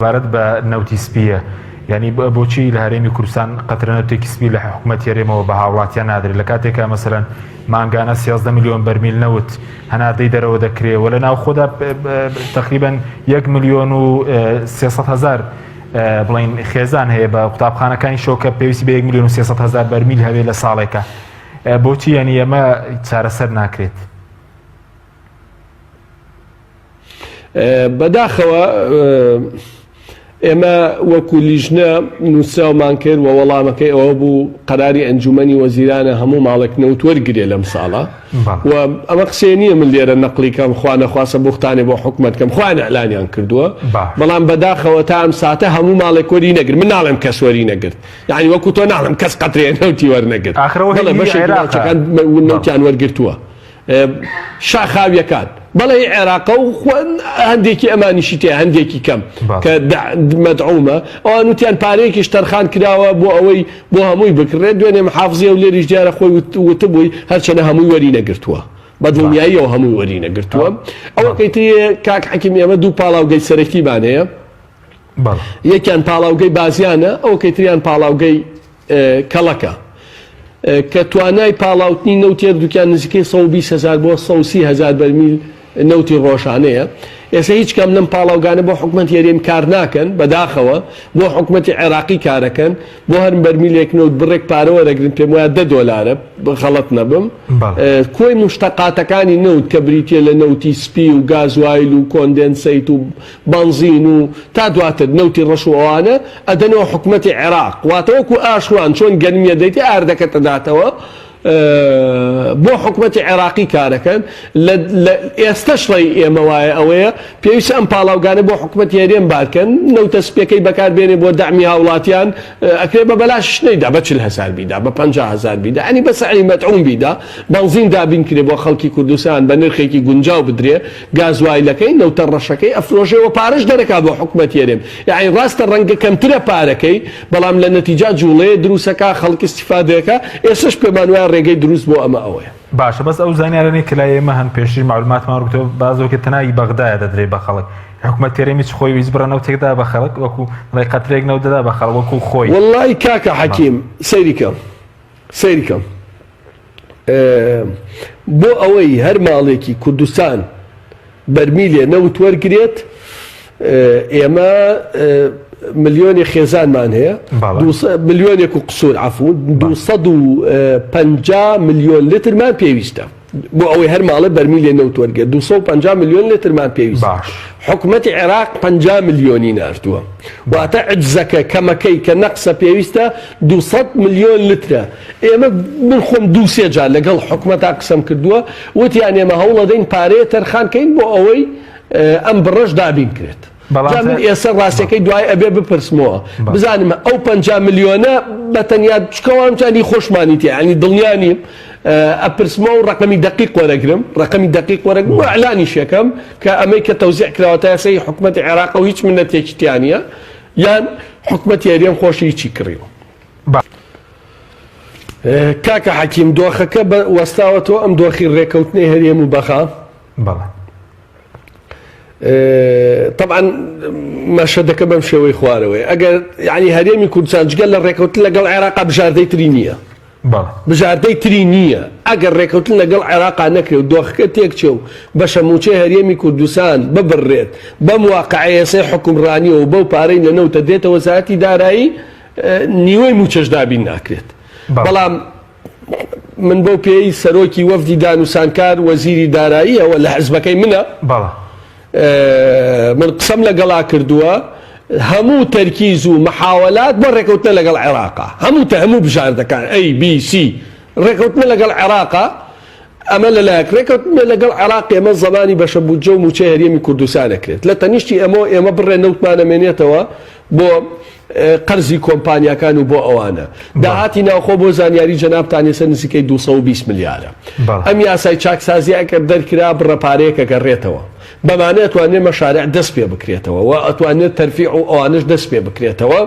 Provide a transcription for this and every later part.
سەبارەت بە نەوتی سپییە یانی بۆچی لە هەرێمی کوردستان قەترە نەوتێکی سپی لە حکومەتی هەرێمەوە بە هاوڵاتیان نادرێت لە کاتێکا مەسەلەن مانگانە 13 ملیۆن بەرمیل نەوت هەناردەی دەرەوە دەکرێ و لە ناوخۆدا تقریبا 1 ملیۆن و 300 هزار بڵین خێزان هەیە بە قوتابخانەکانی شۆکە پێویستی بە 1 ملیۆن و 300 هزار بەرمیل هەبێ لە ساڵێکە بۆچی یعنی ئەمە چارەسەر ناکرێت؟ بەداخەوە ئێمە وەکو لیژنە نووسراومان کرد و وەڵامەکەی ئەوە بوو قەراری ئەنجومەنی وەزیرانە هەموو ماڵێک نەوت وەرگرێ لەم ساڵە و ئەمە قسەیە نییە من لێرە نەقلی کەم خوا نەخواستە بوختانێ بۆ حکومەت کەم خۆیان ئیعلانیان کردووە بەڵام بەداخەوە تا ئەم ساتە هەموو ماڵێک وەری نەگرت من ناڵێم کەس وەری نەگرت یعنی وەکو تۆ ناڵێم کەس قەترێ نەوتی وەرنەگرت بەڵێ بەشێکی ناوچەکان نەوتیان وەرگرتووە شاخاویەکان بەڵێ هی عێراقە و هەندێکی ئەمانیشی تێ هەندێکی کەم کە مەدعومە ئەوان وتیان پارەیەکیش تەرخان کراوە بۆ ئەوەی بۆ هەمووی بکڕێت دوێنێ محافزی و لێریش دیارە خۆی وتبووی هەرچەنە هەمووی وەری نەگرتووە بە دڵنیاییەوە هەمووی وەری نەگرتووە ئەوەکەی تری کاک حەکیم ئێمە دوو پاڵاوگەی سەرەکیمان هەیە یەکیان پاڵاوگەی بازیانە ئەوەکەی تریان پاڵاوگەی کەڵەکە، کە توانای پاڵاوتنی نەوتی هەردووکیان نزیکەی 120 هەزار بۆ 130 هەزار بەرمیل نەوتی ڕۆژانەیە. ئێستا هیچ کام لەم پاڵاوگانە بۆ حکومەتی هەرێم کار ناکەن، بەداخەوە بۆ حکومەتی عێراقی کارەکەن، بۆ هەر بەرمیلێک نەوت بڕێک پارە وەرەگرن پێم وایە دە دۆلارە غەڵەت نەبم. کۆی موشتەقاتەکانی نەوت کە بریتییە لە نەوتی سپی و گازوایل و کۆندێنسەیت و بەنزین و تا دواتر نەوتی ڕەش و ئەوانە ئەدەنەوە حکومەتی عێراق واتە وەکو ئاشوان چۆن گەنمیە دەیتێ ئاردەکەت ئەداتەوە بۆ حکومەتی عێراقی کارەکەن لە ئێستەش ڕێی ئێمە وایە ئەوەیە پێویستە ئەم پاڵاوگانە بۆ حکومەتی هەرێم بارکەن نەوتە سپیەکەی بەکار بێنێ بۆ دەعمی هاوڵاتیان ئەکرێ بە بەلاشش نەیدا بە 40 هەزار بیدا بە 50 هەزار بیدا ئەنی بە سعری مەدعوم بیدا بەنزین دابین کرێ بۆ خەڵکی کوردستان بە نرخێکی گونجاو بدرێ گازوایلەکەی نەوتە ڕەشەکەی ئەفرۆشێ وە پارەش دەرەکا بۆ حکومەتی هەرێم یەعنی ڕاستە ڕەنگە کەمترە پارەکەی بەڵام لە نەتیجا جوڵەیە دروسەکا خەڵک ئیستیفادەکا ئێستەش پێمان وایە ڕێگەی دروست بۆ ئەمە ئەوەیە. باشە بەس ئەو زانیارانەی کە لای ئێمە هەن پێشتریش مەعلوماتمان وەرگرتووە بازۆکە تەنها ی بەغدایە دەدرێ بە خەڵک حکومەت هەرێم هیچ خۆی هیچ بڕە نەوتێک دا بە خەڵک وەکو بڵێ قەترێک نەوت دەدا بە خەڵک وەکو خۆی. وەڵای کاکە حەکیم سەیری کە سەیری کە بۆ ئەوەی هەر ماڵێکی کوردستان بەرمیلێ نەوت وەرگێت ئێمە ملیۆنی خێزانمان هەیە ملیۆنێک و قسوور عفو 250 ملیۆن لترمان پێویستە. بۆ ئەوەی هەر ماڵێ بەرمیلێ نەوت وەرگێت 250 ملیۆن لترمان پێویستە باش. حکومەتی عێراق 50 ملیۆنی ناردووە واتە عجزەکە کەمەکەی کە نەقسە پێویستە 200 ملیۆن لترە ئێمە من خۆم دوو سێ جار لەگەڵ حکومەتا قسەم کردووە وتیان ئێمە هەوڵەدەین پارەیە تەرخان کەین بۆ ئەوەی ئەم بڕەش دابین کرێت بەڵام جا من تە- ئێستا ڕاستەکەی دوای ئەبێ بپرسمەوە بزانم ئەو 50 ملیۆنە بە تەنیا چکەوان چانی خۆشمانی تیا ینی دڵنیا نیم ئەپرسمەوە و ڕقمی دقیق وەرەگرم ڕقمی دقیق وەرەگرم و ئەعلانیش یەکەم کە ئەمەی کە تەوزیع کراوە تا ئێستا هی حکومەتی عێراقە و هیچ منەتێکی تیا نییە یان حکومەتی هەرێم خۆشی هیچی کڕیوە کاکە حەکیم دۆخەکە بە وەستاوەتەوە ئەم دۆخی ڕێکەوتنەی هەرێم و بەغا بەڵێ طبعا مەشهدەکە بەم شێوەی خوارەوەی ئەگەر یعنی هەرێمی کوردستان جگەل لە ڕێکەوتن لەگەڵ عێراقا بژاردەی تری نییە بژاردەی تری نییە ئەگەر ڕێکەوتن لەگەڵ عێراقا نەکرێ و دۆخەکە تێکچێ و بەشە موچەی هەرێمی کوردستان ببڕێت بەم واقعەیەسەی حکومڕانیەوە بەو پارەی لە نەوتە دێتە وەزارەتی دارایی نیوەی موچەش دابین ناکرێت بەڵام من بەو پێی سەرۆکی وەفدی دانوسانکار وەزیری داراییەوە لە حزبەکەی منە من قسەم لەگەڵا کردووە هەموو تەرکیز و محاولات بۆ ڕێکەوتنە لەگەڵ عێراقا هەموو تە هەموو بژاردەکان ئەی بی سی ڕێکەوتنە لەگەڵ عێراقا ئەمە لەلایەک ڕێکەوتنە لەگەڵ عێراق ئێمە زەمانی بەشە بودجە و موچەی هەرێمی کوردستان ئەکرێت لە تەنیشتی ئەمەوە ئێمە بڕێ نەوتمان ئەمێنێتەوە بۆ قەرزی کۆمپانیاکان و بۆ ئەوانە. داهاتی ناوخۆ بۆ زانیاری جەنابتان ئێستا نزیکەی 220 ملیارە. ئەم یاسای چاکسازی ئەگەر دەرکرا بڕە پارەیەک ئەگەڕێتەوە. بەمانە ئەتوانرێت مەشارع دەست پێ بکرێتەوە و ئەتوانرێت تەرفیع و ئەوانەش دەست پێ بکرێتەوە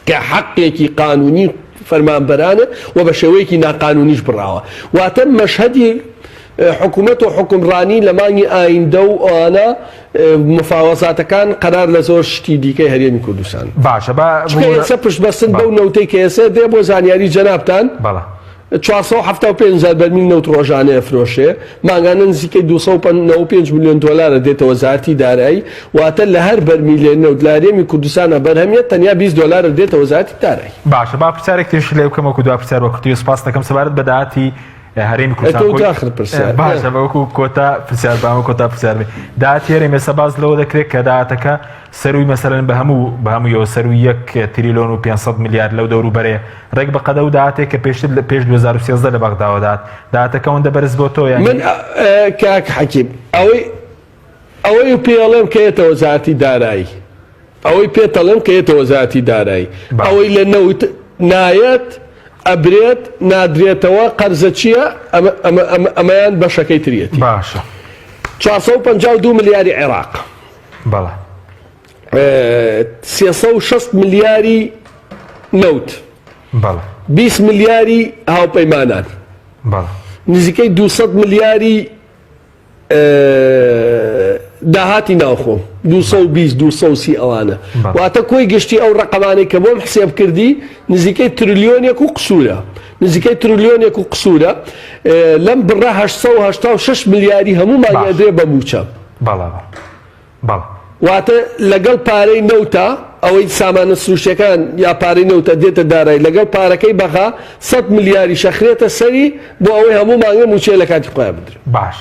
کە حەقێکی قانونی فەرمانبەرانە و بە شێوەیەکی ناقانونیش بڕاوە. واتە مەشهەدی. حکوومەت و حوکمڕانی لە مانگی ئایندە و ئەوانە مفاوەزاتەکان قەرار لە زۆر شتی دیکەی هەرێمی کوردستان. باشە با چونکە ئێستا پشتبەستن بەو نەوتەی کە ئێستا دێ بۆ زانیاری جەنابتان بەڵێ. 475 هەزار بەرمیل نەوت ڕۆژانە ئەفرۆشێ، مانگانە نزیکەی 295 ملیۆن دۆلارە دێتە وەزارەتی دارایی، واتە لە هەر بەرمیلێ نەوت لە هەرێمی کوردستانا بەرهەمیە تەنیا 20 دۆلارە دێتە وەزارەتی دارایی. باشە با پرسیارێک تریش لێ بکەم وەکو دوا پرسیار بە کورتی سوپاست دەکەم سەبارەت بە داهاتی هەرێمی کوردستان تۆ ئاخر پرسیار باشە وەکو کۆتا پرسیار بامە کۆتا پرسیار بێ داهاتی هەرێم ئێستا باس لەوە دەکرێت کە داهاتەکە سەروی مەسەلەن بە هەموو بە هەموویەوە سەروی یەک تریلۆن و 500 ملیار لەو دەور و بەرەیە ڕێک بە قەدە و داهاتێک کە پێشتر لە پێش 2013 لە بەغداوە دات داهاتەکە ئەوەندە بەرز بۆ تۆ یانی من کاک حەکیم ئەوەی ئەوەی پێڵێم کە یەتە وەزارەتی دارایی ئەوەی پێتەڵێم کە یەتە وەزارەتی دارایی ئەوەی لە نەوت نایەت ئەبرێت نادرێتەوە قەرزە چییە ئەمەیان بەشەکەی تریەتی باشە 452 ملیاری عێراق بەڵێ 360 ملیاری نەوت بەڵێ 20 ملیاری هاوپەیمانان بەڵێ نزیکەی 200 ملیاری داهاتی ناوخۆ 220 230 ئەوانە واتە کۆی گشتی ئەو ڕقەمانەی کە بۆم حسێب کردی نزیکەی تریلیۆنێک و قسوورە نزیکەی تریلیۆنێک و قسوورە لەم بڕە 886 ملیاری هەموو مانگێ درێ بە مووچە واتە لەگەڵ پارەی نەوتە ئەوەی سامانە سروشتەکان یا پارەی نەوتە دێتە دارای لەگەڵ پارەکەی بەغا 100 ملیاری شەخرێتە سەری بۆ ئەوەی هەموو مانگە مووچەیە لە کاتی خۆیان بدرێت باش.